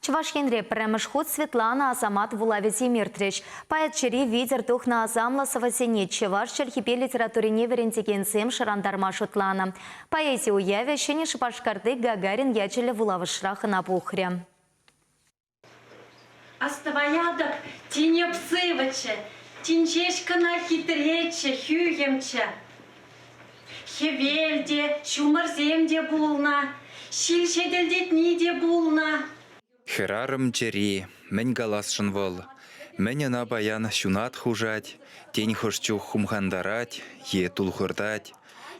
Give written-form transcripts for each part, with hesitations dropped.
Чӑваш Енре пӗрремӗш хут Светлана Асамат вулавӗсем иртрӗҫ. Поэт чӗри витӗр тухнӑ асамлӑ сӑвӑсене чӑваш чӗлхипе литературине вӗрентекенсем шӑрантарма шутланӑ. Поэзи уявӗ Ҫӗнӗ Шупашкарти Гагарин ячӗллӗ вулавӑшра хӑна пухрӗ. Астӑваятӑп, тинеп сывӑччӗ, тин ҫеҫ кӑна хитреччӗ, хӳхӗмччӗ. Хӗвел те, ҫумӑрсем те пулнӑ, ҫил ҫӗтӗлтетни те пулнӑ. Хӗрарӑм чӗри, мӗн каласшӑн вӑл? Мӗн ӑна паян ҫунат хушать, тен хӑш чух хумхантарать е тулхӑртать?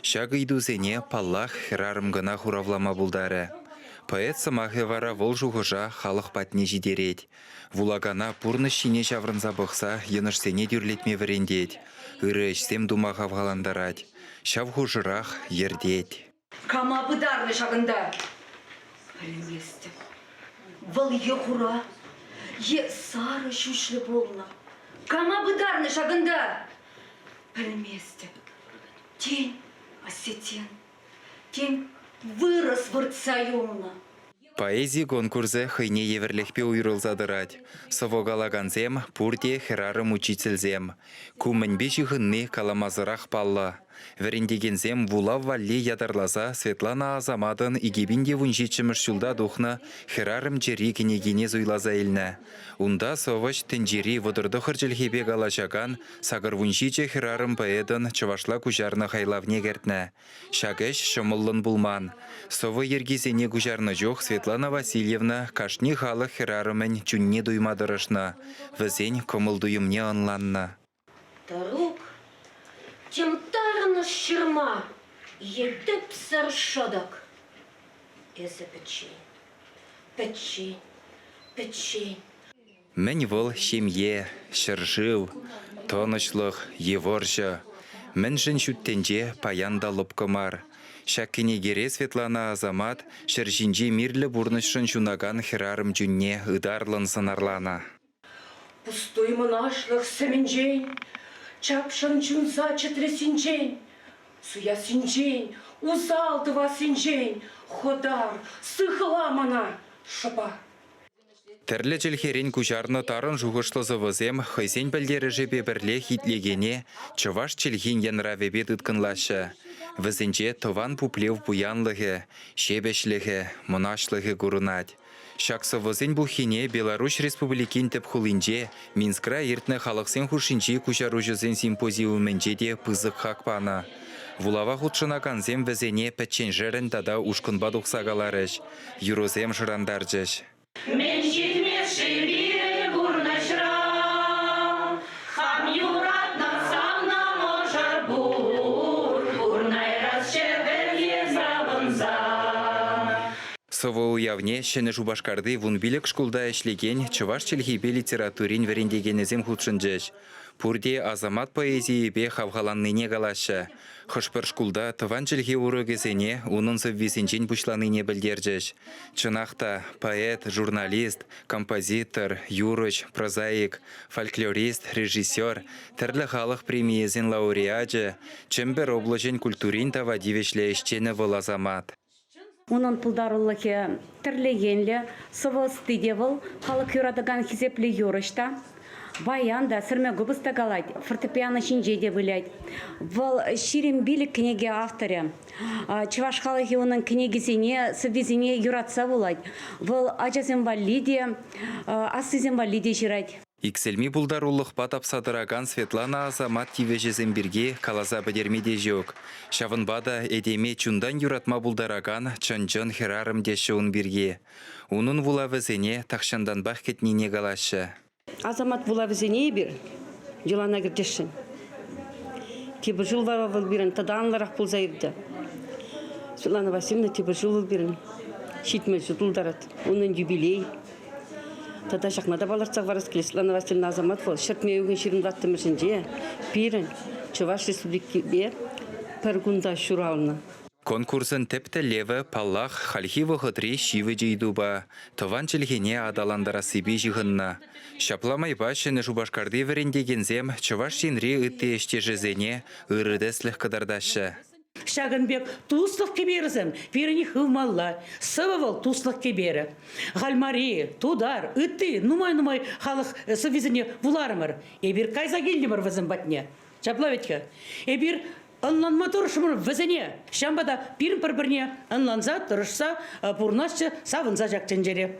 Ҫак ыйтусене, паллах, хӗрарӑм кӑна хуравлама пултарӗ. Поэт сӑмахӗ вара вӑл шухӑша халӑх патне ҫитерет. Вулакана пурнӑҫ ҫине ҫаврӑнса пӑхса йӑнӑшсене тӳрлетме вӗрентет, ырӑ ӗҫсем тума хавхалантарать, ҫав хушӑрах йӗртет. Кама пытарнӑ ҫакӑнта? Пӗлместӗп. Вӑл е хура, е сарӑ ҫӳҫлӗ пулнӑ. Кама пытарнӑ ҫакӑнта? Пӗлместӗп. Тен, осетин, тен, вырӑс выртса юлнӑ. Поэзи конкурсӗ хӑйне евӗрлӗхпе уйрӑлса тӑрать. Сӑвӑ калакансем пурте хӗрарӑм-учительсем. Ку мӗнпе ҫыхӑнни каламасӑрах паллӑ. Вӗрентекенсем вулав валли ятарласа Светлана Асаматӑн 2017-мӗш ҫулта тухнӑ «Хӗрарӑм чӗри» кӗнекине суйласа илнӗ. Унта сӑвӑҫ тӗнчери 39 чӗлхепе калаҫакан 87 хӗрарӑм поэтӑн чӑвашла куҫарнӑ хайлавне кӗртнӗ. Ҫак ӗҫ ҫӑмӑллӑн пулман. Сӑвӑ йӗркисене куҫарнӑ чух Светлана Васильевна кашни халӑх хӗрарӑмӗн чунне туйма тӑрӑшнӑ, вӗсен кӑмӑл-туйӑмне ӑнланнӑ. Тӑрук тем тарӑнӑш ҫырма е тӗпсӗр шӑтӑк. Эсӗ пӗччен, пӗччен, пӗччен. Мӗн вӑл ҫемье, ҫӗршыв, тӑнӑҫлӑх е вӑрҫӑ? Мӗншӗн ҫут тӗнче паян та лӑпкӑ мар? Ҫак кӗнекере Светлана Асамат ҫӗр ҫинчи мирлӗ пурнӑҫшӑн ҫунакан хӗрарӑм чунне ытарлӑн сӑнарланӑ. Пустуй мӑнаҫлӑх сӗмӗнчен, чапшӑн чунса чӗтрессинчен, суяссинчен, усал тӑвассинчен хӑтар, сыхла мана, шӑпа. Тӗрлӗ чӗлхерен куҫарнӑ тарӑн шухӑшлӑ сӑвӑсем хӑйсен пӗлтерӗшӗпе пӗрлех итлекене чӑваш чӗлхин янравӗпе тыткӑнлаҫҫӗ. Вӗсенче тӑван пуплев пуянлӑхӗ, ҫепӗҫлӗхӗ, мӑнаҫлӑхӗ курӑнать. Ҫак сӑвӑсен пуххине Беларуҫ Республикин тӗп хулинче Минскра иртнӗ халӑхсен хушшинчи куҫаруҫӑсен симпозиумӗнче те пысӑк хак панӑ. Вулава хутшӑнакансем вӗсене пӗчченшерӗн тата ушкӑнпа тухса каларӗҫ, юрӑсем шӑрантарчӗҫ. Мӗн ҫитмест-ши пирӗн пурнӑҫра? Хам юратнӑ савнӑ мӑшӑр пур, пурнайрасчӗ пӗрле савӑнса. Сӑвӑ уявне Ҫӗнӗ Шупашкарти 15 шкулта ӗҫлекен чӑваш чӗлхипе литературин вӗрентекенӗсем хутшӑнчӗҫ. Пурте Асамат поэзийӗпе хавхаланнине калаҫҫӗ. Хӑш-пӗр шкулта тӑван чӗлхе урокӗсене унӑн сӑввисенчен пуҫланине пӗлтерчӗҫ. Чӑнах та, поэт, журналист, композитор, юрӑҫ, прозаик, фольклорист, режиссер, тӗрлӗ халӑх премийӗсен лауреачӗ, Чӗмпӗр облаҫӗн культурин тава тивӗҫлӗ ӗҫченӗ вӑл Асамат. Унӑн пултарулӑхӗ тӗрлӗ енлӗ, сӑвӑ ӑсти те вӑл, халӑх юратакан хисеплӗ юрӑҫ та. Баян та, сӗрме купӑс та калать, фортепиано ҫинче те вылять. Вӑл 25 кӗнеке авторӗ. Чӑваш халӑхӗ унӑн кӗнекисене, сӑввисене юратса вулать. Вӑл ачасем валли те, аслисем валли те ҫырать. Иксӗлми пултарулӑхпа тапса тӑракан Светлана Асамат тивӗҫӗсем пирки каласа пӗтерме те ҫук. Ҫавӑнпа та этеме чунтан юратма пултаракан чӑн-чӑн хӗрарӑм теҫҫӗ ун пирки. Унӑн вулавӗсене тахҫантанпах кӗтнине калаҫҫӗ. Асамат вулавӗсене эпир йӑлана кӗртесшӗн. Тепӗр ҫул вара вӑл пирӗн тата анлӑрах пулса иртӗ. Светлана Васильевна тепӗр ҫул вӑл пирӗн 70 ҫул тултарать. Унӑн юбилей. Тата ҫакна та палӑртса хӑварас килет, Светлана Васильевна Асамат вӑл ҫӗртме уйӑхӗн 24-мӗшӗнче пирӗн Чӑваш Республикипе пӗр кунта ҫуралнӑ. Конкурсӑн тӗп тӗллевӗ, паллах, хальхи вӑхӑтри ҫивӗч ыйтупа, тӑван чӗлхене аталантарассипе ҫыхӑннӑ. Ҫапла майпа Ҫӗнӗ Шупашкарти вӗрентекенсем Чӑваш Енри ытти ӗҫтешӗсене ырӑ тӗслӗх кӑтартаҫҫӗ. Ҫакӑн пек туслӑх кӗперӗсем пирӗн хывмалла. Сӑвӑ вӑл туслӑх кӗперӗ. Хальмари, тутар, ытти нумай-нумай халӑх сӑввисене вуларӑмӑр. Эпир кайса килтӗмӗр вӗсем патне. Ҫапла вӗт-ха. Эпир ӑнланма тӑрӑшрӑмӑр вӗсене. Ҫавӑнпа та пирӗн пӗр-пӗрне ӑнланса, тӑрӑшса пурӑнасчӗ, савӑнса ҫак тӗнчере.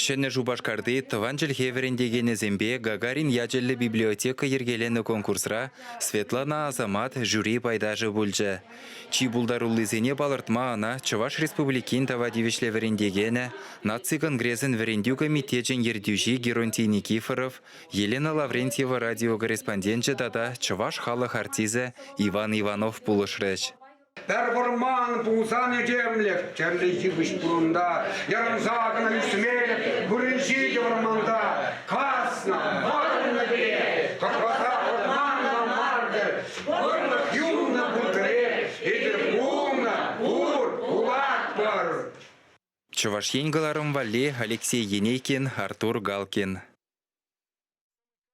Ҫӗнӗ Шупашкарти тӑван чӗлхе вӗрентекенӗсемпе Гагарин ячӗллӗ библиотека йӗркеленӗ конкурсра Светлана Асамат жюри пайташӗ пулчӗ. Чи пултаруллисене палӑртма ӑна Чӑваш Республикин тава тивӗҫлӗ вӗрентекенӗ, Наци конгресӗн вӗрентӳ комитечӗн ертӳҫи Геронтий Никифоров, Елена Лаврентьева радиокорреспонденчӗ тата чӑваш халӑх артисчӗ Иван Иванов пулӑшрӗҫ. Пӗр вӑрман пулсан этемлӗх, тӗрлӗ йывӑҫ пурӑнта, ярӑнса кӑна ӳсмелӗх, вырӑн ҫитӗ вӑрманта. Каснӑ, вӑрнӑ пире, кӑкласа вӑрманлӑ мар-тӑр, вӑрлӑх юлнӑ пурпӗрех, эпир пулнӑ, пур, пулатпӑр. Чӑваш Ен кӑларӑм валли Алексей Енейкин, Артур Галкин.